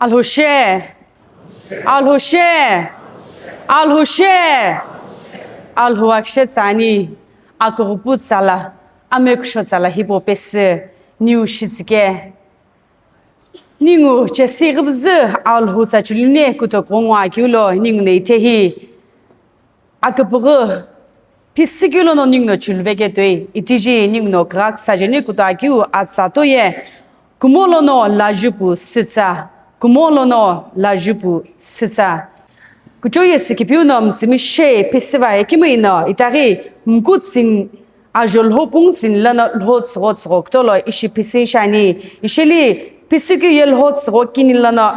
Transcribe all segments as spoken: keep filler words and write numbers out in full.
Alhou she, Alhou she, Alhou she, Alhou akishe tsüani, akughupu tsala, amekusho tsala hipau pesü, niu shitsüke. Ningu chesi ghibuzü Alhou tsa chulune kutokuo ngo akeu lo, ningu no ithehi. Aküpüghü, phisükeu lono ninguno chuluveke toi, itiji ninguno krak sajeni kutoakeu atsa toye, kumo lono lajupu sütsa, kumo lono lajupu sütsa. Kuchoye sikipiu no mtsimi she phisüva ekimui no, itaghi mkutsin ajo lho pungtsin lono lho tsügho tsügho kutolo ishi phisü shani, ishili phisükeu ye lho tsügho kini lono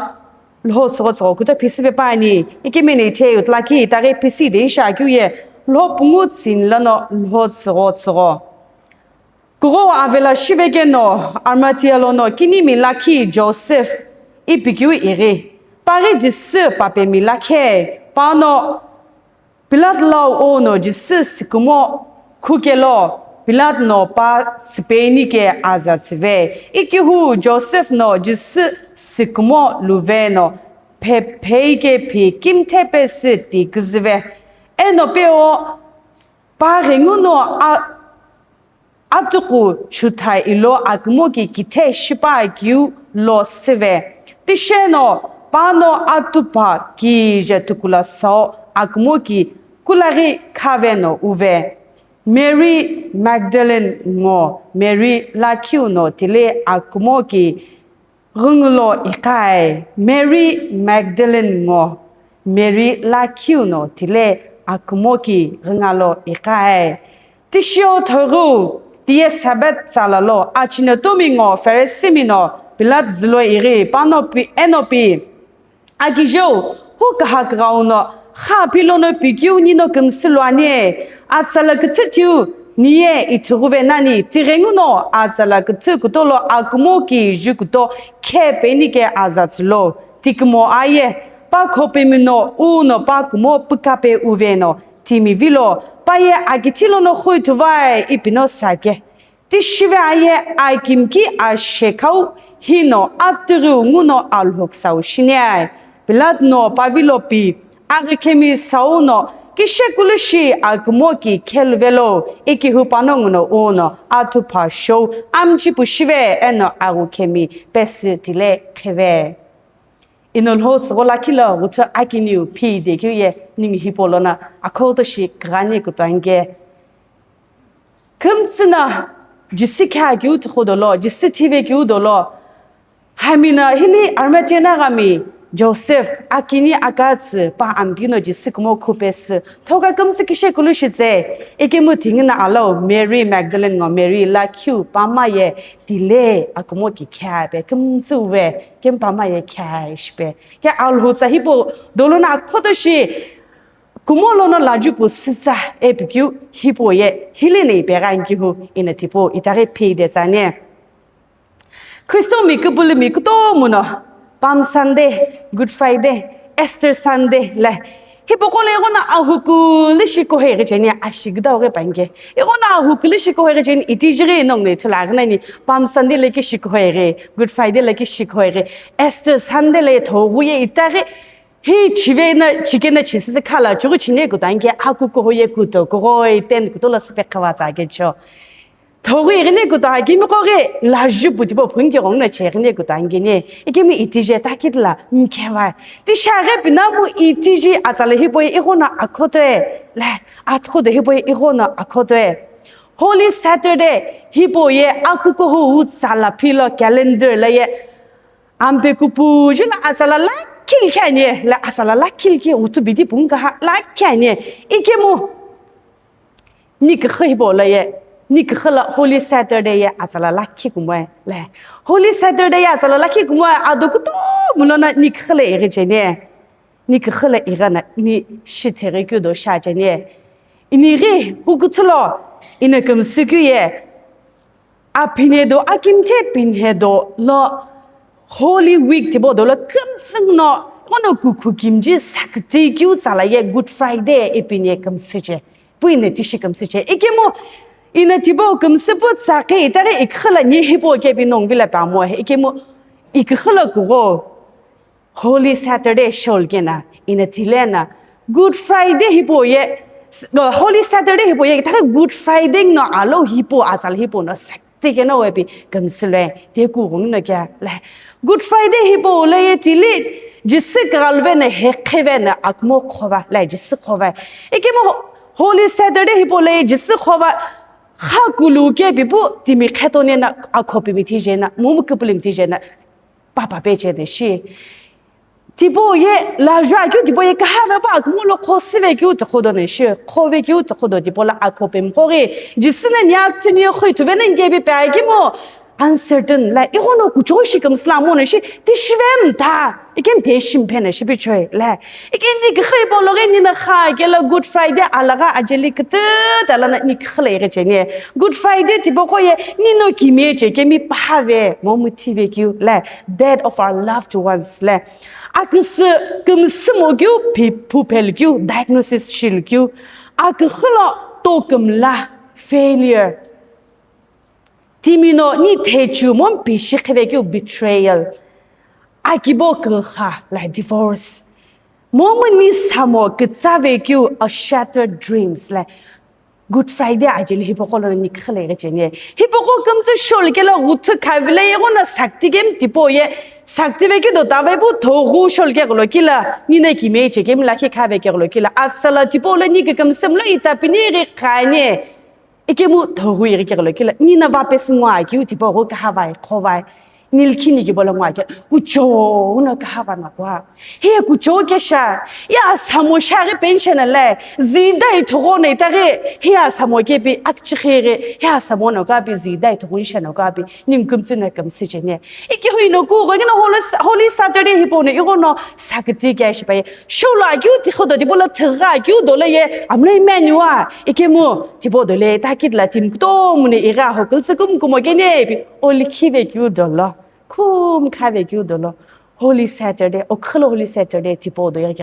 Lho tsügho tsügho kuto phisü pe pani, ikimini itheu tlaki itaghi phisü de isha keu ye lho pungu tsin lono lho tsügho tsügho. Kugho avela shivekeno, Arimathea lono kinimi lakhi Joseph ipi keu ighi. Paghi Jisü papemi lakhe, pano Pilate lau ono Jisü sükumo khukelo, Pilate no pa tsüpeni ke aza tsüve. Ikihu Joseph no Jisü sükumo luve no, phe-, phei ke phi kimthe pesü ti küzüve. Eno peo pa ghengu no a-, Atuqu chutha ilo akumo ki kithe shipa keu lo süve. Tisheno pano atupha kije tukula sao akumo ki kulaghi khave no uve. Mary Magdalene ngo Mary lakhiu no tile akumo ki ghüngu lo iqae, Mary Magdalene ngo Mary lakhiu no tile akumo ki ghünga lo iqae. Tishio thoghu tiye Sabbath tsala lo achine tomi ngo Pharisee mi no Pilate zülo ighi pano pi eno pi. Akijeu, hu kaha kagha uno, kha phi lono pikeu nino kümsü luani, atsala küthü thiu niye ithughuve nani, tighenguno atsala küthü kutolo akumo ki ju kuto khe peni ke aza tsülo, tikümo aye, pa khopemi no uno pa kumo pükape uve no, timi vilo, pa ye akithi lono khui thuvai ipino sake. Tishive aye akimki ashekhau hino atighiu nguno alhokisau shiniai. Pilate no pavilo pi aghikhemi sau no kishekulu shi akumo ki kheluvelo ikihu panongu no uno atupha shou amchipu shive eno aghukhemi pesü tile kheve. Ino lho sügho lakhi lo ghuthu akiniu phi dekeu ye ningu hipau lono akhoto shi kghani kutuanke. Kümtsü no Jisü kha keu tüxü dolo, Jisü thive keu dolo. Hami no hini Arimathea no ghami Joseph akini akatsü pa ampino Jisü kumo khupesü. Thoka kümtsü kishekulu shitse. Ikemu thingi no alo Mary Magdalene ngo Mary lakhiu pama ye tile akumo ki khape kümtsü uve kemu pama ye kha shipe. Khe alhutsa hipau dolo no akhoto shi Kumo lono lajupu sütsa epikeu hipau ye hileni peghenkihu ino tipau itaghi phei de tsani. Khristomi küpülümi kutomo no Palm Sunday, Good Friday, Easter Sunday le hipau qo le ighono ahukulu shi kuheghi cheni ashigüdau ghi panke. Ighono ahukulu shi kuheghi cheni itijighi nongu ithulu aghi nani Palm Sunday le ki shi kuheghi, Good Friday le ki shi kuheghi, Easter Sunday le thoghu ye itaghi Hi chive na chike na chisisi khala chughu chine kuta anke aku kuho ye kuto kughoi ten kuto lo süpe khawa tsa ke cho. Thoghi ighine kuta akimi qo ghi laju puti po phunke ghong na che ighine kuta anke ne. Ikemi itije takit la mkhewa. Ti shaghe pinamu itiji atsala hipau ye ighono akhoto e. La athodo hipau ye ighono akhoto e. Holy Saturday hipau ye aku kuho u tsala philo calendar la ye. Ampe kupuju no atsala lakhi likhi ani, la atsala lakhi likhi uthu bidi pungu kaha lakhi ani. Ikemu ni küxü hipau lo ye, ni küxü lo Holy Saturday ye atsala lakhi kumoe, le. Holy Saturday ye atsala lakhi kumoe, ado kutomo lono ni küxü lo ighi cheni. Ni küxü lo ighi no ni shitheghi keu do sha cheni. Inighi hukuthu lo, ino kümsü keu ye, Aphinedo, akimthe phinedo lo Holy Week tipau dolo kümtsü no, ighono kukhu kimji sakütü keu tsala ye Good Friday ipine kümsüche. Pu ino tishi kümsüche. Ikemu ino tipau kümsü pu tsakhi itaghi iküxü lo ni hipau kepi nongu vilo pamo. Ikemu iküxü lo kugho. Holy Saturday shou likena, ina tile na Good Friday hipau ye, Holy Saturday hipau ye, itaghi Good Friday no alou hipau atsala hipau no sakti keno wepi kümsü lue, te kughungu no kea, le. Good Friday hipau lo ye tile, Jisü kughaluve na heqheve na akumo qhova, le, Jisü qhova. Ikemu Holy Saturday hipau lo ye Jisü qhova, kha kulu kepi pu timi khetone na akhopi mithi jena, momu küpülü mithi jena, papa peche de shi. Tipau ye laju akeu, tipau ye kahave pa akumulo qhosüve keu tikhodo ne shi, qhove keu tikhodo tipau la akhope mqoghi. Jisü na nia tsüni khui tuve na ngebi pe akimo uncertain la, ighono kuchou shi kümsü la mo ne shi, tishive mta, ikem te shimpe ne shi pichoi la. Ikeni kikhi polo ghi nina kha kela Good Friday alagha ajeli kütü talana ni kikhi la ighi cheni. Good Friday tipau ko ye nino kime che kemi pahave, mo muthive keu la, death of our loved ones la. Aküsü kümsümo keu, pi-, pupel keu, diagnosis shil keu. Akükhülo tokümla, failure. Timino ni thechu mo pishi khivekeu betrayal. Akibo kükha la divorce. Momu ni samo kütsavekeu a shattered dreams la. Good Friday ajeli hipaqo lo ni khile ghi cheni. Hipaqo kümsü shol kela guthu khavile yego na sakti kem tipo ye. Sakti vekeu do tave bu thogu shol ke golo kila. Nina kime che kem lakhi khave ke golo kila. Atsala tipo lo ni kümsüm lo itapini ghi khani. Ikemu thogui ighi keghi lo kila, nina vapesi ngwa keu tipau ghi kahavai, qhovai, nilkhini kibo lo ngwa keu, kuchou no kahava no kua. He kuchou kesha, ya samo shaghi pension le, zidai thogo no itaghi, he samo kepi akchighi ghi, he samo no kapi, zidai thogo isha no kapi, ningkumtsi no kümsü cheni. Iki hui no ku, ghi no Holy, Holy Saturday hipau no, ighono sakiti kea shipai. Shou lo akeu tikhodo, tipau lo thigha akeu dolo ye, amlo imeni wa, ikemu, tipau dolo ye, takit la tim kutomo ne igha ho kulsü kumkumo kene, pi, olikhi vekeu dolo, kum kha vekeu dolo. Holy Saturday, okhilo Holy Saturday, tipau do ye,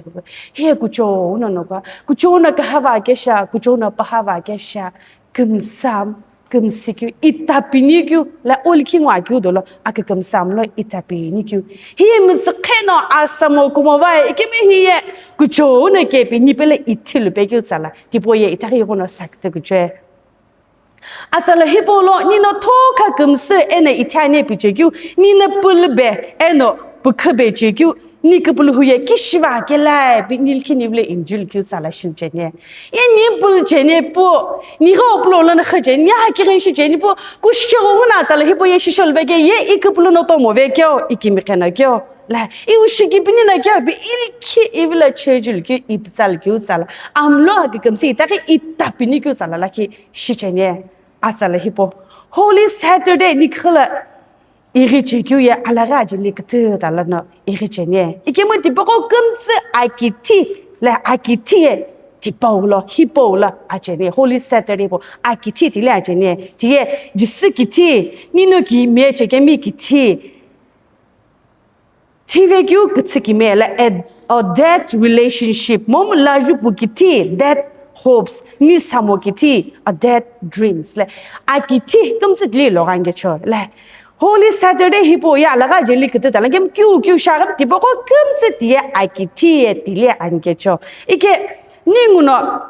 he kuchou no no ka, kuchou no kahava kesha, kuchou no pahava kesha, kümsam, kümsü keu, itapini keu, la olikhi ngwa keu dolo, akükümsü amlo itapini keu. Hi mütsüqhe no asamo kumo vai, ikemi hi ye, kuchou no kepi, nipele ithilu pe keu tsala, tipau ye, itaghi ighono sakti kuchou. Atsala hipau lo, nino thokha kümsü eno ithani piche keu, nino pulube, eno pukhibe che keu, ni kupuluhu ye kishiva kelai, pi nilkhini vile injil keu tsala shil cheni. Ye ni pul cheni pu, ni gho pulo lo na kha cheni, ni ha kirin shi cheni pu, kushikhe gho na tsala hipau ye shishol veke, ye ikupulu no tomo vekeu, ikimi keno keu. La, iu shikipini na keu, pi ilkhi ivila chejul keu, ipitsal keu tsala. Amlo ha kükümsü itaghi itapini keu tsala lakhi shi cheni. Atsala hipau. Holy Saturday ni khila ighi chekeu ye alaghi ajeli kütü talano ighi cheni. Ikemu tipaqo kümsü akithi, la akithi ye tipau lo, hipau lo acheni. Holy Saturday hipau akithi tile acheni. Tiye Jisü kithi, nino kime chekemi kithi. Thivekeu kütsü kime la a, a dead relationship. Momu la jupu kithi, dead hopes, ni samo kithi, a dead dreams. Le, akithi kümsü tile lo ghangecho. Le, Holy Saturday hipau ye alaghi ajeli kütü talano kem keu keu shaghi tipaqo kümsü tiye akithi ye tile angecho. Ike, ninguno,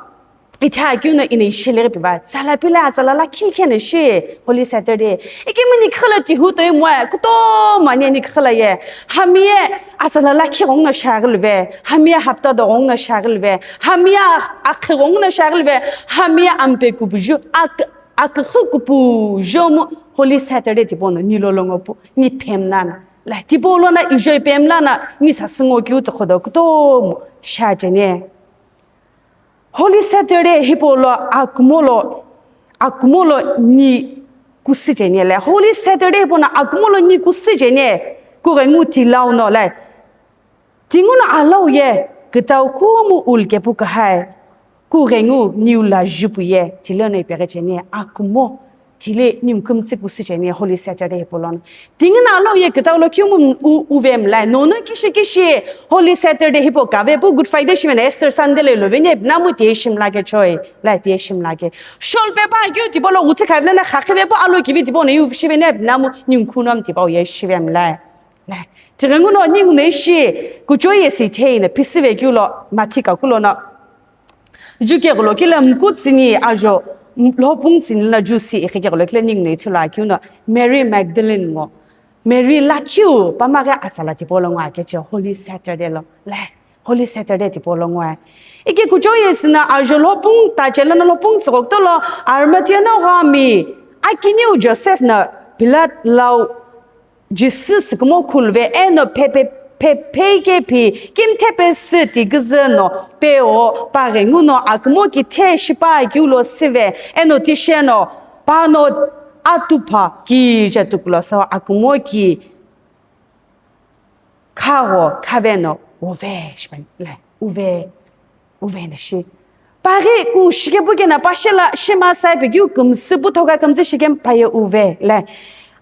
itha keu no ina ishilighi piva, tsala pila, tsala lakhi khene shi, Holy Saturday. Ikemu ni khila tihu toi mwa, kutomo ani ni khila ye. Hami ye, atsala lakhi ghong no shaghi luve. Hami ye hapta do ghong no shaghi luve. Hami ye akhi ghong no shaghi luve. Hami ye ampe kupuju, ak-, akhi kupuju mu Holy Saturday tipau no, ni lolo ngo pu, ni pemna na. La, tipau lo na ijoi pemla na, ni sasungo keu tikhodo kutomo sha cheni. Holy Saturday hipau lo akumo lo, akumo lo ni kusü cheni le. Holy Saturday hipau no akumo lo ni kusü cheni, kughengu tilau no le. Tinguno alau ye, kütau kumu ulkepu kahai, kughengu niu la jupu ye, tile no ipeghi cheni, akumo, tile niu kümtsü kusü cheni, Holy Saturday hipau lono. Tinguno alau ye kütau lo kiumu u-, uve mlai. Nono kishi kishi Holy Saturday hipau kave pu Good Friday shivena Easter Sunday lo iloveni ipi namu tiye shimla ke choi. La tiye shimla ke. Shol pepa keu tipau lo guthu khavile na khakhive pu alo kivi tipau no yu shiveni ipi namu ningkhunom tipau ye shive mlai. Le, tighenguno ninguno ishi kuchou ye si thei no phisive keu lo mathi kakulono. Ju keghulo kila mku tsüni ajo lhopung tsüni la ju si ighi keghulo kila ninguno ithulu akeu no Mary Magdalene ngo. Mary lakhiu pamaghi atsala tipau lo ngoa keche Holy Saturday lo. Le, Holy Saturday tipau lo ngoa. Iki kuchou ye sina ajo lhopung ta chelana lhopung tsüghokto lo Arimathea no ghami akiniu Joseph na Pilate lau Jisü sükumo khulve eno phe phe phe phei ke phi kimthe pesü ti küzü no peo paghengu no akumo ki the shipa kiu lo sive eno tisheno pano atupha kije tukulo so akumo ki khagho khaveno uve shipani le uve uve na shi. Paghi ku shikepu kena pashela shima sai pe keu kümsü pu thoka kümsü shikem paye uve le.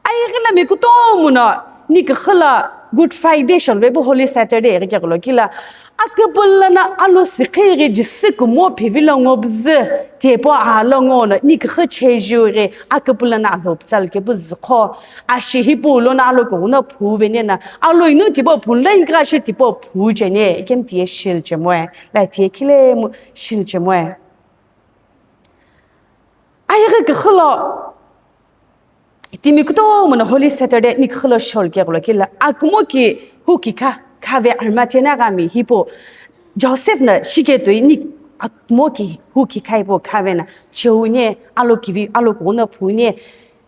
Aighi la mi kutomo no ni kükhala Good Friday sholve pu Holy Saturday ghi keghulo kila. Aküpülana alo sikhi ghi Jisü kumo phivilo ngobzü tepo alo ngono ni kükha cheju ghi aküpülana alo psal kepu zükho. Ashi hipau lono alo kughuno phu vene na alo ino tipau phu la inka shi tipau phu chene ikem tie shil chemoe. La tie khile mu shil chemoe. Ayeghi küxülo timi kutomo no Holy Saturday ni küxülo shol keghulo kila akumo ki hu kikha khave Arimathea na ghami hipau Joseph na shike toi ni akumo ki hu kikha hipau khave na cheune alo kivi alo kughuno phune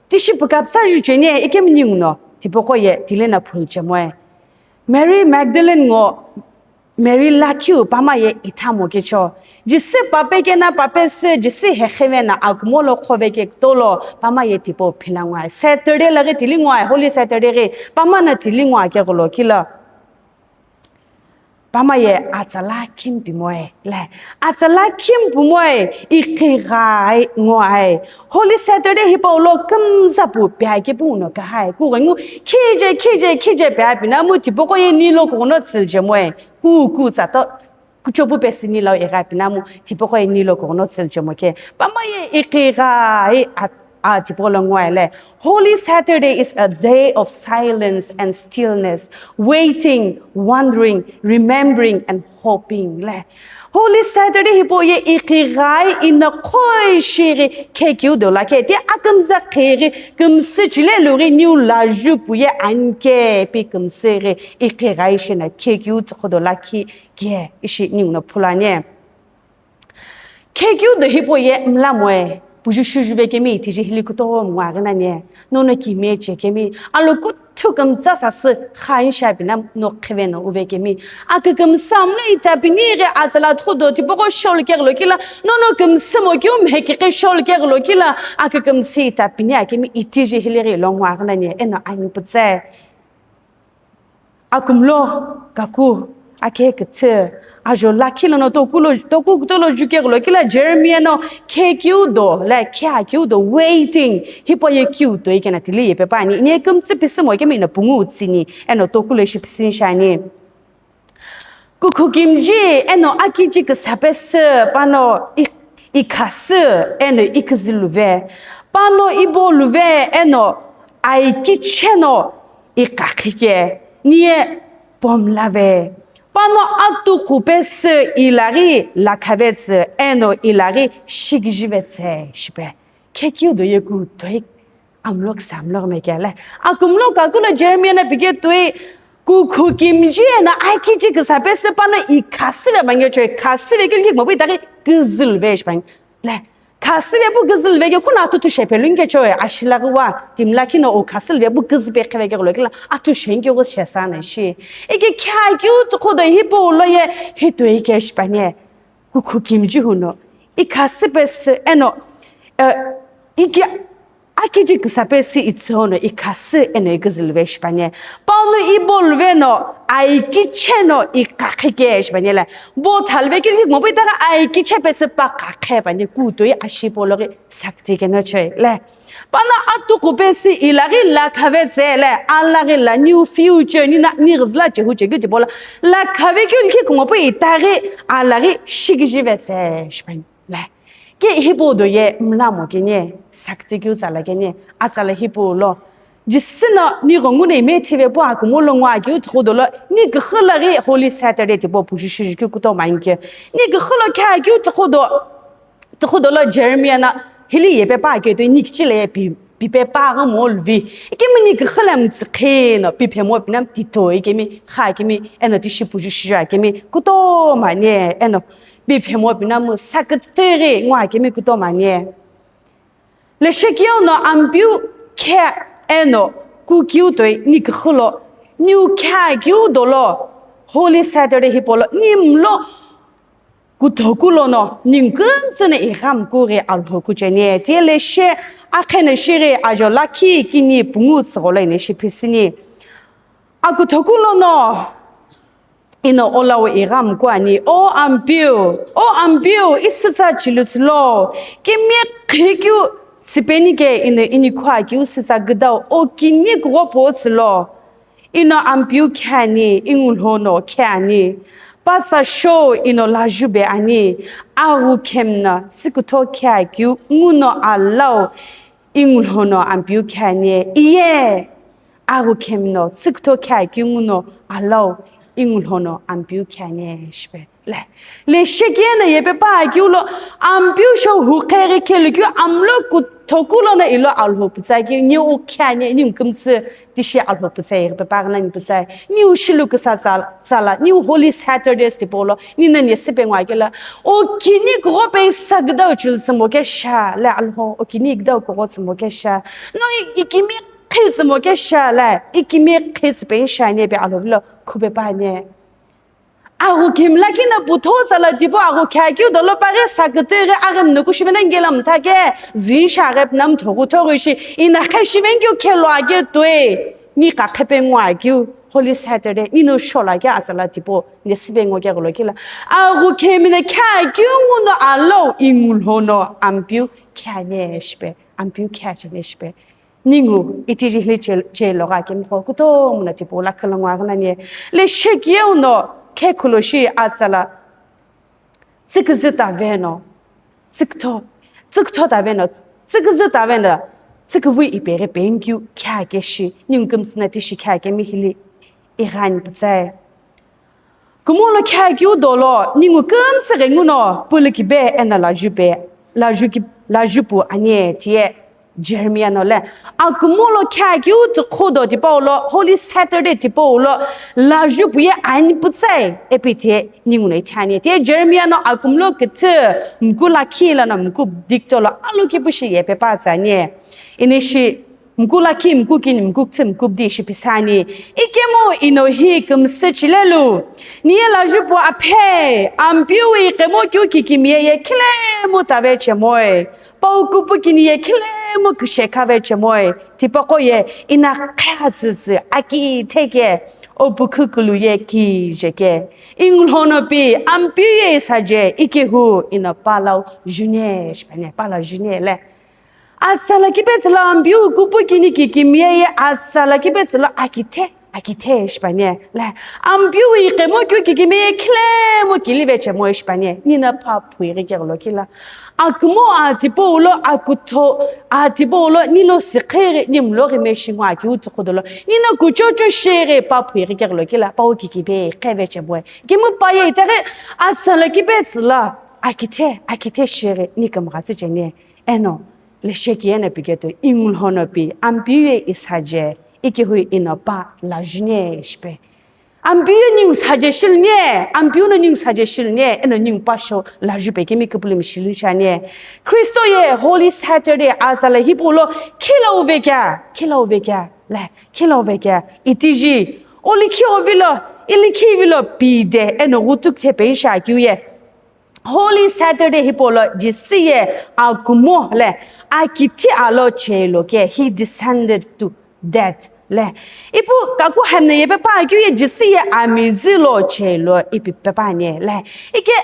tishi pukapsa ju chene ikem ninguno tipaqo ye tile na phul chemoe. Mary Magdalene ngo Mary lakhiu pama ye ithamo kecho. Jisü pape kena pape sü Jisü hekheve na akumo lo khove ke tolo pama ye tipau phila ngoa. Saturday laghi tili ngoa, Holy Saturday ghi pama na tili ngoa keghulo kila. Pama ye atsala khim pimoe le. Atsala khim pumoe ikhighai ngoai. Holy Saturday hipau lo kümza pu pia kepu no kahai. Kughengu khije khije khije pia pina mu tipaqo ye nilo kughuno tsüljemoe. Ku ku tsa to kuchopu pesini lau igha pinamu tipaqo ye nilo kughuno tsülchemo ke. Pama ye iqigha i a tipaqo lo ngoa le. Holy Saturday is a day of silence and stillness, waiting, wondering, remembering and hoping le. Holy Saturday hipau ye iqigha i ina khoi shiri khekiu do lakhe ti akümza khiri kümsü chile lughi niu laju pu ye anke pi kümsü ghi iqigha i shina khekiu tsukhudo lakhi Ke ishi ninguno phulani. Khekiu do hipau ye mlamoe, puju shuju vekemi, tiji hili kutomo aghi nani, nono kimiye chekemi, alo kuthu kümtsa sasü kha insha pina no khiveno uvekemi. Akükümsü mlo itapini ghi atsala thudo tipaqo shol keghi lo kila, nono kümsü mo kiu mhekighi shol keghi lo kila, akükümsü itapini akemi itiji hili ghi lo ngo aghi nani, eno ani putse. Akumlo, kaku, akhe küthü, ajo lakhi lono toku lo, toku kuto lo juke lo kila Jeremiah no khe kiu do, la khe a kiu do, waiting, hipau ye kiu do ikena tili ye pepa ani, ini kümtsü pisü mo ikemi ino pungu utsini, eno toku lo ishi pisini shani. Kukhu kimji eno akichi küsa pesü pano i, ikhasü eno iküzülüve, pano ibolüve eno aikicheno iqakhike, niye pomlave. Pano atuqu pesü ilaghi lakhavetsü eno ilaghi shikijivetsü shipe. Khekiu do ye ku toi amlo ksamlo mekele. Akumlo kakulo Jeremiah na pike toi kukhu kimji eno akichi küsa pesü pano ikhasüve mangechoi, khasüve kile kikmo pu itaghi küzülve shipang. Le, khasüve pu küzülve ke khuna atuthu shepe lungechoi, ashilaghi wa, timlakhi no u khasülve pu küzüpe kheve ke lo kila, atuthu shenge wu shesana shi. Ike kha kiu tsukhu do hipau lo ye, hitoi ke shipane. Kukhu kimji huno, ikhasü pesü eno, eh, iki akichi küsa pesü itsono ikhasü eno iküzülve shipane. Pauno ibolüve no aikicheno iqakhike shipane le. Bo thalve kile kikmo pu itaghi aikiche pesü pa qakhe pane kutoi ashi polo ghi sakti keno choi le. Pano atuqu pesü ilaghi lakhavetsü le, alaghi la new future ni na, ni ghizla chehu chekeu tipolo, lakhave kile kikmo pu itaghi alaghi shikijivetsü shipang le. Ke hipau do ye mlamo kene, sakti keu tsala kene, atsala hipau lo. Jisü no ni ghongu no ime thive pu akumo lo ngo akeu tüxü dolo, ni küxü lo ghi Holy Saturday tipau pushi shijukeu kutomo ani keu. Ni küxü lo khe akeu tüxü do, tüxü dolo Jeremiah no hili yepe pa keu toi ni kichi lo ye pi, pipe pa ghi mo luvi. Ikemu ni küxü lo mtsükhe no, piphemo pina mtito, ikemi kha ikemi eno tishi pushi shiju akemi kutomo ani, eno piphemo pina mu sakütüghi ngo akemi kutomo ani. Leshe keu no Ampeu khe eno kukeu toi ni küxü lo, niu khe akeu dolo, Holy Saturday hipau lo, ni mlo kuthoku lono, ni kümtsü no ighamkughi Alhou kucheni, tiye leshe akheno shighi ajo lakhi kini pungu tsügholo ino ishi phisini. Akuthoku lono, ino olawo ighamku ani, O Ampeu, O Ampeu, isütsa chilutsülo, kimiye qhikeu tsipeni ke ino inikhu akeu sütsa küdau, o kini kughopu tsülo. Ino Ampeu khe ani, ingulho no khe ani, patsa shou ino lajube ani, aghukhemi no tsükutho khe akeu nguno alau, ingulho no Ampeu khe ani, iye. Aghukhemi no tsükutho khe akeu nguno alau, ingulho no Ampeu khe ani shipe. Le, leshe keu no yepe pa akeu lo, Ampeu shou hu kheghi khe lukeu amlo kuthoku lono ilo Alhou pütsa keu, niu khe ani, niu kümtsü tishi Alhou pütsa, yepe pa ghi nani pütsa, niu shilu küsa tsala, tsala, niu Holy Saturdays tipau lo, ni nani süpe ngo akeu lo, o kini kughope saküdau chilutsü mo kesha, le Alhou, o kini küdau kugho tsü mo kesha, no i, ikimi qhi tsü mo kesha le, ikimi qhi tsü pe isha ani pe Alhou vilo khupe pa ani. Aghukhemi lakhi no putho tsala tipau aghukhea keu dolo paghi sakütüghi aghimi no kushi vena ngela mtha ke, zin sha ghi pina mthoghutho ghi shi, ina khe shi vengeu khe lo akeu toi, ni kakhe pe ngo akeu, Holy Saturday, ni no shola ke atsala tipau, ni süpe ngo keghi lo kila. Aghukhemi no khe akeu nguno alau ingulho no Ampeu khe ani shipe, Ampeu khe acheni shipe. Ningu itiri hile che, che loga kemqo kutomo no tipau lakhi lo ngo aghi nani. Leshe keu no khe khulo shi atsala. Tsüküzü tave no, tsükutho, tsükutho tave no, tsüküzü tave no, tsüküvü ipeghi pengeu khe ake shi, ningu kümtsü no tishi khe akemi hili ighani pütsae. Kumo lo khe akeu dolo, ningu kümtsü ghenguno, pülükibe eno lajupe, lajuki, lajupu ani tiye Jeremiah no le. Akumo lo khe akeu tüxü do tipau lo, Holy Saturday tipau lo, lajupu ye ani pütsae, ipi tiye ningu no ithi ani. Tiye Jeremiah no akumo lo küthü, mku lakhi lono mku dikto lo, alokipu shi yepe pa tsü ani. Inishi Mku lakhi, mku kini, mku küthü, mku bidi ishi phisani. Ikemu ino hi kümsü chilelu. Niye lajupu aphe, Ampeu iqemo keu kikimiye ye khilemu tave chemoi. Pau kupu kini ye khilemu kishekave chemoi. Tipaqo ye ina qhe atsütsü aki theke. O pukhu kulu ye kije ke. Ingulhono pi, Ampeu ye isaje, ikehu ino palau june, shipane, palau june le. Atsala kipetsü lo Ampeu kupu kini kikimiye ye atsala kipetsü lo akithe, akithe shipane. Le, Ampeu iqemo keu kikimiye khilemu kilive chemo shipane. Nina pha phuighi keghi lo kila. Akumo atipo ulo akutho, atipo ulo nilo sikheghi nimlo ghi meshingo akiu tsukhudolo. Nina kuchocho sheghi pha phuighi keghi lo kila. Pau kikimiye kheve chemo. Kimu paye itaghi atsala kipetsü lo akithe, akithe sheghi ni kümgha tsü chene. Eno, leshekiye no piketo, ingulhono pi, Ampeu ye isaje, ikehu ino pa lajune shipe. Ampeu ye ningu saje shilune, Ampeu no ningu saje shilune, eno ningu pa sho laju pe kemi kupulumi shilu shane. Kristo ye Holy Saturday atsala hipau lo, khila uvekea, khila uvekea, le, khila uvekea, itiji, olikhi ovilo, ilikhi vilo, pide, eno ghutuk thepe isha kiu ye. Holy Saturday hipau lo Jisü ye akumo le akithi alo chelo ke, he descended to death le. Ipu kaku hemne ye pepa keu ye Jisü ye amizü lo chelo ipi pepa ne le. Ike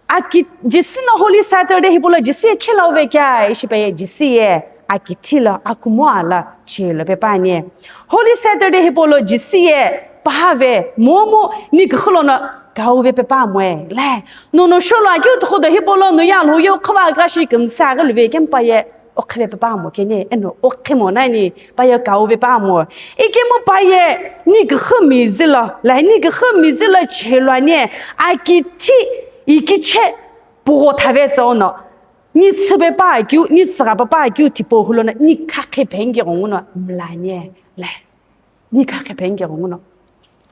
aki Jisü no Holy Saturday hipau lo Jisü ye khilauve kea ishi pe ye Jisü ye akithi lo akumo ala chelo pepa ne. Holy Saturday hipau lo Jisü ye pahave momu ni kükhulo no kauve pepa moe le. Nono sholo akeu tükhudo hipau lo no ye Alhou ye khava kashi kümsa ghi luve kempa ye Oqhive pe pamo kene, eno oqhimo nani, paye kauve pamo. Ikemu paye, ni kükhu mizi lo, la ni kükhu mizi lo chelo ani, akithi, ikiche, pugo thave tsono. Ni tsübe pa kyu, ni tsüga pa pa kyu tipo hulo na, ni kakhe penge gonguno, mlanye, la. Ni kakhe penge gonguno,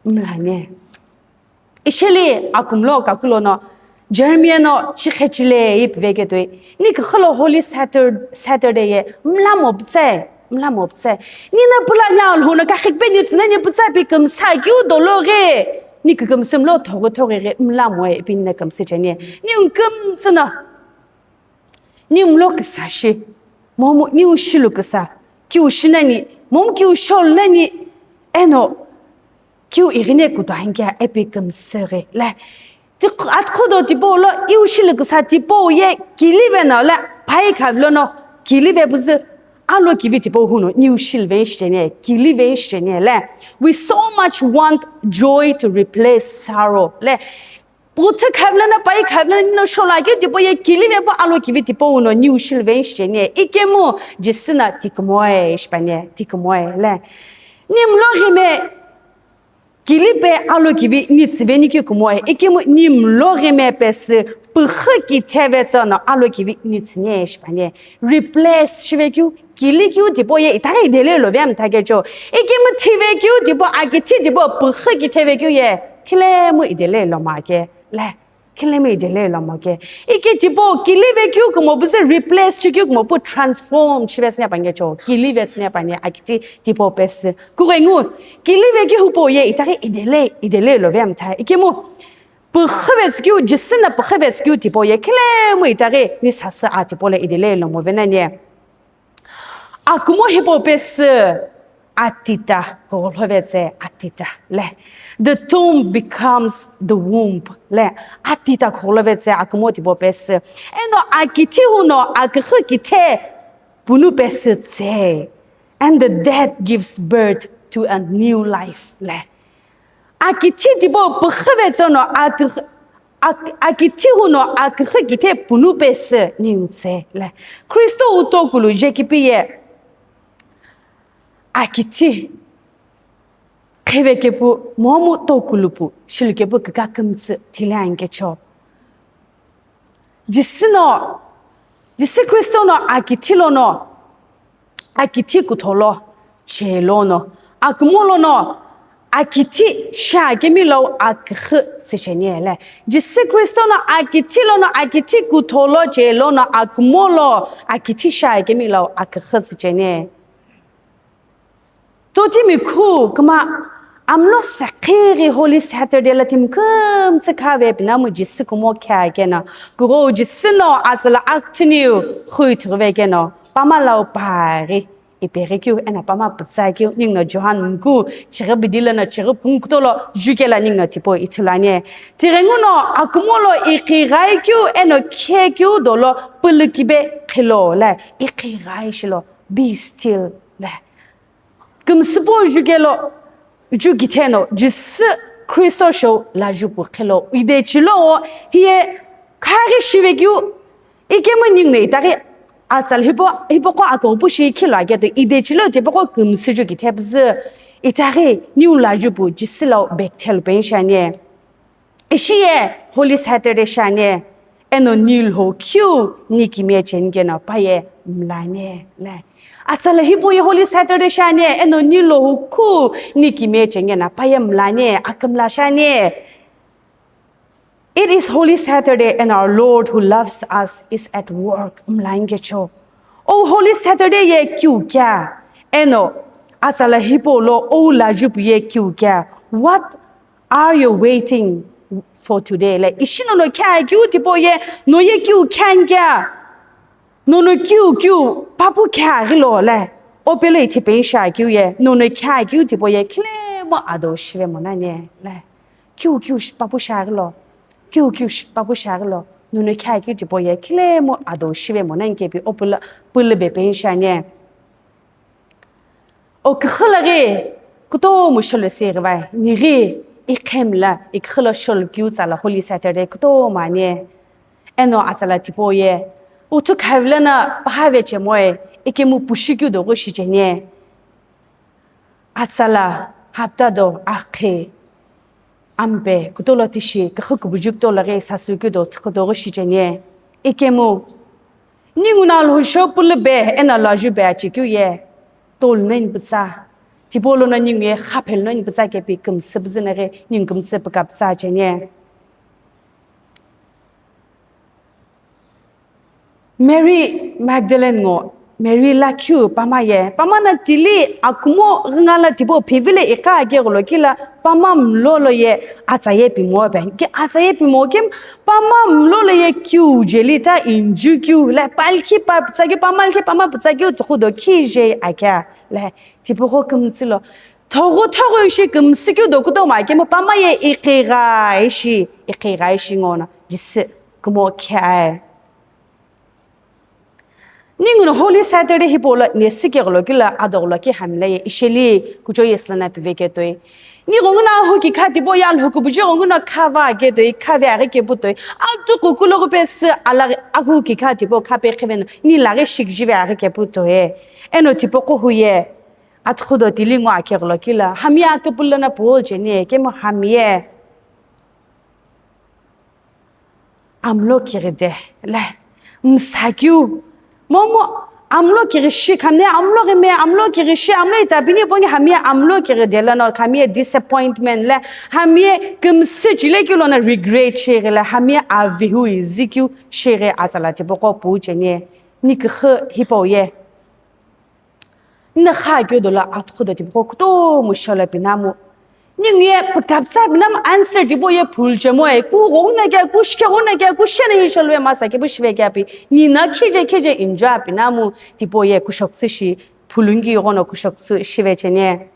mlanye. Ishili akumlo kakulo no, Jeremiah no chikhechile ipve ketoi. Ni kükhu lo Holy Satur-, Saturday ye, mlamo ptse, mlamo ptse. Ni na pula nya lho no kakhikpe ni tsine ni ptse pi kümsa kyu dolo ge. Ni kükümsüm lo thogo thogo ge, mlamo e pi ni na kümsü cheni. Ni kümsü na. Ni mlo kisa shi, momu ni ushilu kisa, ki ushinani, momu ki ushol nani, eno, ki u ighine kutu hangia epi kümsü ghi, le, ti-, atkhodo tipo lo, i ushilu kisa tipo ye, kilive no, le, pai khavlo no, kilive buzu, alo kivi tipo huno, ni ushil venshi cheni, kilive venshi cheni, le, we so much want joy to replace sorrow, le, Puthü khavlana, pai khavlana, nino shola ke tipo ye kilive po alo kivi tipo uno ni ushil venshi cheni. Ikemu Jisü na tikumoe, shipane, tikumoe, le. Ni mlo ghime kilipe alo kivi ni tsüve ni ki kumoe. Ikemu ni mlo ghime pesü pükhü ki theve tsono alo kivi ni tsüne, shipane. Replace shive kyu, kili kyu tipo ye itaghi idele lo vem thake cho. Ikemu thive kyu tipo, akithi tipo, pükhü ki theve kyu ye. Khilemu idele lo ma ke. Le, khilemu idele lo mo ke. Iki tipo, kilive kyu kumo buzi replace chi kyu kumo pu transform chi vesne pange cho. Kilive tsne panye akiti tipo pes. Kughengu, kilive kyu hupo ye itaghi idele, idele lo vem tha. Ikemu, pükhü ves kyu, Jisü na pükhü ves kyu tipo ye. Khilemu itaghi ni sasü a tipo le idele lo mo venanye. Akumo hipau pesü atita, kughulovetse atita, le. The tomb becomes the womb, le. Atita kughulovetse akumo tipau pesü. Eno akithi huno aküxü kithe punu pesü tse. And the dead gives birth to a new life, le. Akithi tipau püxüvetse no aküxü Ak-, akithi huno aküxü kithe punu pesü ningu tse le. Kristo utokulu jekipi ye akithi qheve kepu momu tokulu pu shilu kepu kika kümtsü thile anke cho. Jisü no, Jisü Kristo no akithi lono akithi kutholo, che lono, akumo lono, akithi sha kemi lo aküxü tsi cheni le. Jisü Kristo no akithi lono akithi kutholo, che lono, akumo lo, akithi sha kemi lo aküxü tsi cheni. Totimi khu kma amlo sakhiri Holy Saturday la timi kümtsü khave pinamu Jisü kumo kha keno, kuro Jisü no atsala akthiniu khui thurve keno, pama lau pari, ipeghi keu, ena pama pütsa keu, ningu no Johan mku, chighi bidi lono chighi pungkuto lo, juke la ningu no tipau ithulu ani. Tighengu no akumo lo iqi ghai keu, eno khe keu dolo, pülükibe khilo le, iqi ghai shilo, be still le. Kümsüpo jukelo, jukitheno, Jisü Kristo shou lajupu khelo, idechilo, hiye khaghi shivekeu, ikemu ningne itaghi atsal hipo, hipo ko akopu shi khilo aketo, idechilo tipoko kümsü jukithe püzü, itaghi niu lajupu Jisü lo Bethel penshani. Ishi ye Holy Saturday shiani, eno ni lho keu ni kimiye cheni keno paye mlani le. Atsala hipau ye Holy Saturday shiani, eno ni lho hukhu ni kimiye cheni keno paye mlani, akümla shiani. It is Holy Saturday and our Lord who loves us is at work, mlani kecho. O Holy Saturday ye keu kya, eno atsala hipau lo o lajupu ye keu kya. What are you waiting for today? Like, ishi nono kya keu tipau ye, no ye keu kyan kya? Nono keu keu papu kya ghilo le? Opelo ithi pen sha keu ye, nono kya keu tipau ye, khilemu ado shive monani le. Keu keu shi-, papu sha ghilo. Keu keu shi-, papu sha ghilo. Nono kya keu tipau ye, khilemu ado shive monani kepi opelo pülü be pen shani. O küxü laghi kutomo sholo se ghivai, nighi ikhemla, iküxü lo sholo keu tsala Holy Saturday kutomo ani. Eno atsala tipau ye, Uthu khavile na pahave chemoe, ikemu pushikeu dogo shichenie. Atsala hapta do akhe ampe kutolo tishi kakhu kubuju kutolo ghi sasukeu do thukhu dogo shichenie. Ikemu ningu na lhusho pulube ena laju be achikeu ye. Tol nani putsa. Tipolo na ningu ye khapel nani putsa kepi kumsubzina ghi ningu kumsubka putsa chenie. Mary Magdalene ngo, Mary lakhiu pama ye, pama na tili akumo ghingala tipo phivile iqa ake golo kila pama mlolo ye atsa ye pimo pe. Ki atsa ye pimo kim pama mlolo ye kiu jeli ta inju kiu le palkhi pa pitsaki pama lkhi pama pitsaki utukhu do khi je ake le tipo kho kumtsilo. Thogo thogo ishi kumsi kiu do kudo ma kemo pama ye iqigha ishi, iqigha ishi ngona jisi kumo khe ai. Ningu no Holy Saturday hipau lo nesi keghulo kila adoghulo ki hamile ye isheli kucho yesla na piveke toi. Ni ghonguna hu ki kha tipo ya lhuku buji ghonguna khava ke toi, khave aghi kepu toi. Atu kukulo gu pesi ala ahu ki kha tipo kha pe khivena ni laghi shikjive aghi kepu toi. Eno tipo ko huye atkhudo tili ngo akeghulo kila hamiye akupullo na puo jeni kemo hamiye. Amlo kiride le msakeu momo amlo kirishi khamne amlo rime amlo kirishi amlo itapini pongi hamiye amlo kiride le no hamiye disappointment le hamiye kumsi chile kilo na regret shiri le hamiye avihu izikiu shiri atsala tipoko pu chenie ni kikhi hipau ye. Nna kha keu dola atkhudo tipau kutomo shola pinamu. Ningu ye pukapsa pinamu answer tipau ye phulchemo e ku ghongna kya ku shike ghongna kya ku shena hi sholwe masa ke bu shive kya pi. Ni na khije khije enjoy pinamu tipau ye kushoksu shi phulungi yogono kushoksu shive chene.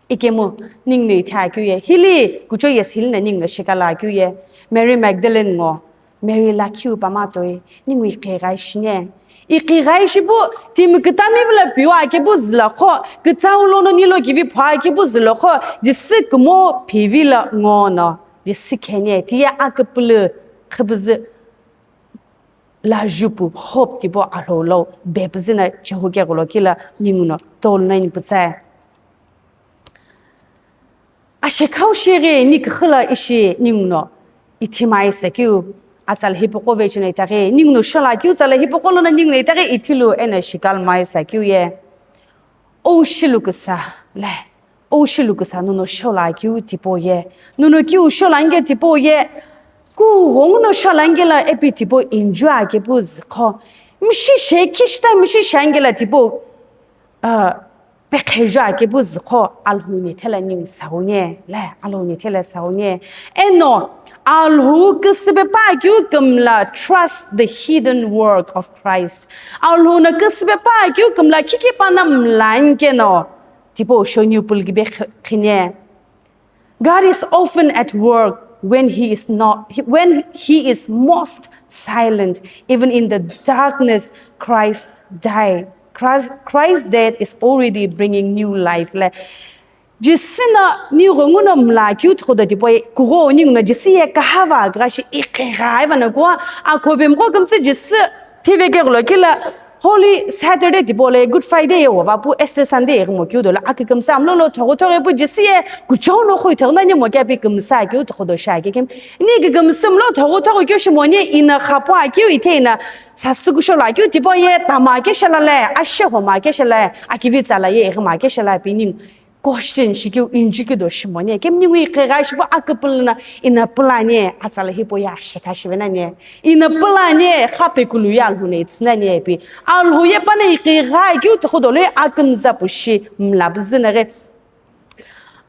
Ikemu ningu no ithe akeu ye hili kucho yes hili na ningu no shikala akeu ye Mary Magdalene ngo Mary lakhiu pama toi ningu iqigha ishine. Iqigha ishipu timi kitami vula piwa kepu zila kho kitau lono nilo kivi phua kepu zila kho jisi kumo pivila ngono jisi khene tiye akupulu khibizü lajupu hope tipau alhou lo bepizü na chehu keghulo kila ningu no tolu nani putsae. Ashekhau shighi ni kikhila ishi ninguno ithimai sakeu atsala hipaqo vechino itaghi ninguno shola keu tsala hipaqo lono ninguno itaghi ithilu eno shikal mai sakeu ye. Oushilu kisa le, oushilu kisa nono shola keu tipau ye, nono keu shola nge tipau ye, ku ghonguno shola nge la epi tipau enjoy kepu zikho. Mishishe kishita mishisha nge la tipau, uh, Pekheju akepu zikho Alhou ni thela ningu sauni, le, Alhou ni thela sauni. Eno, Alhou küsüpe pa keu kümla trust the hidden work of Christ. Alhou no küsüpe pa keu kümla khikhi pa na mlan keno, tipau shoniu pulkibe khine. God is often at work when he is not, when he is most silent. Even in the darkness, Christ died. Christ, Christ's death is already bringing new life. Le, Jisü no ni ghonguno mla keu thudo tipau kugho ninguno Jisü ye kahava gashi iqigha iva no kua akhobe mqo kümtsü Jisü thiveke ghulo kila Holy Saturday tipau le Good Friday ye wova pu Easter Sunday ye ghimo keu dolo akükümsü amlo lo thogho thogho pu Jisü ye kuchou no khui thogho nani mo kea pi kümsü akeu thogho do sha ke kim. Ni kükümsü mlo thogho thogho keu shimoni ina khapu akeu ithe ina sasü kusho lo akeu tipau ye tama ke shala le ashe homa ke shala akivi tsala ye ghima ke shala pi ning. Question shikeu injikeu do shimoni kemni ngui iqigha shipu aküpülü na ina pülani atsala hipau ye ashekha shivenani ina pülani khapekulu ye Alhou no itsünani pi Alhou ye pana iqigha keu thudo lo akümza pu shi mla buzü na ghi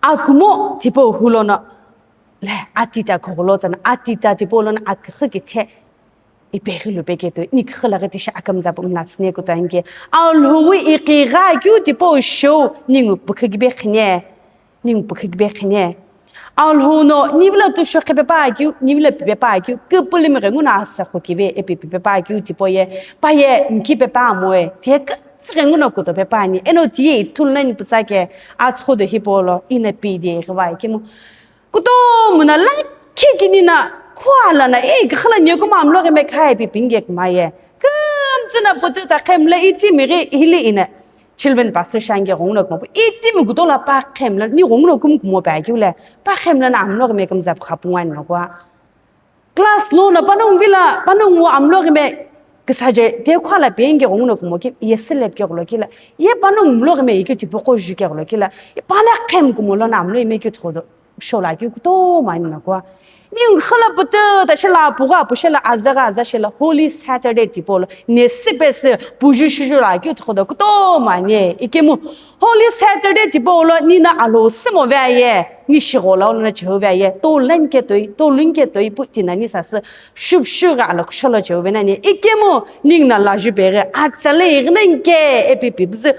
akumo tipau hulono le atita khoghulo tsana atita tipau lono aküxü kithe. Ipeghi lupeke toi, ni küxü laghi tishi akümza pu mla tsüne kutuani ke. Alhou iqigha keu tipau shou, ningu pükhikibe khine, ningu pükhikibe khine. Alhou no nivilo tusho khipe pa keu, nivilo pipe pa keu, küpülümi ghenguno asa khukive epi pipe pa keu tipau ye, pa ye nkipe pa moe, tiye kütsü ghenguno kutope pa ni, eno tiye ithulu nani pütsa ke, atsüxü do hipau lo, ina pi de ghiva kemu. Kutomo na lakhi kini na khuala na ei khala nyekuma amlo ghi mekha ipi pinge kumaye. Tina putu ta khemla itimi ghi hili ina children pastor shange ghungu no kumo. Itimi kutola pa khemla ni ghungu no kum kumo pa kiu le. Pa khemla na amlo me kumza khapu ngani no kwa. Class lo na panung vila, panung wo amlo me kisaje te khwala penge ghungu no kumo ki, ye selep ke glo kila. Ye panung mlo me iki tipo ko ju ke glo kila. Ye pana khem kumo lo na amlo me ki thodo. Shola ki kuto mani na kwa. Ni ngkhala putu ta shela puga pu shela aza ga aza shela Holy Saturday tipo lo. Ne sipe se puju shuju la ki thodo kuto mani. Ikemu Holy Saturday tipo lo ni na alo simo ve ye. Ni shigo lo na cheu ve ye. To len ke toi, to lun ke toi pu tina ni sa se. Shup shu ga alo sholo cheu ve na ni. Ikemu ning na la ju be ge. Atsale ignen ke epi pipzi.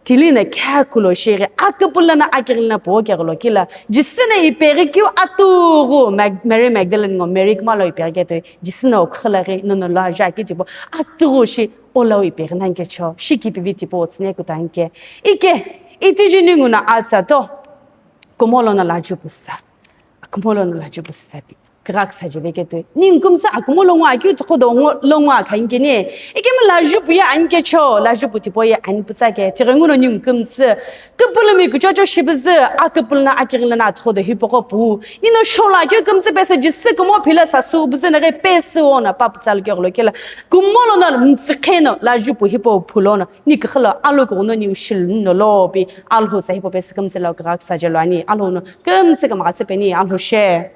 Tili na kha kulo shiri, akapulana akirina po keglo kila. Jisina iperi kiu aturu, Mag-, Mary Magdalene ngo Mary kmalo iperi keto, jisina okhala ri, nono la ja ki tipo, aturu shi, olau iperi nan ke cho, shi ki pivi tipo otsine kutan ke. Ike, iti jini nguna atsa to, kumolo na la ju pusa. Kumolo na la ju pusa pi. Krak sa jeve ke tu. Ningkum sa akumo lo ngwa kyu toko do ngo lo ngwa khan ke ne. Ike mo la jupu ya an ke cho, la jupu tipo ya an putsa ke. Tighe nguno ningkum sa. Kupulu mi kucho cho shibuzu, akupulu na akirila na toko do hipoko pu. Nino shola kyu kum sa pesa jisi kumo pila sa su buzu na re pesu ona pa putsa lo ke lo kela. Kumo lo na mtsi kheno, la jupu hipo pulo na. Ni khalo alo ko no ni ushil no lo pi. Alho sa hipo pesa kum sa lo krak sa jelo ani. Alho no kum sa kama sa pe ni alho she.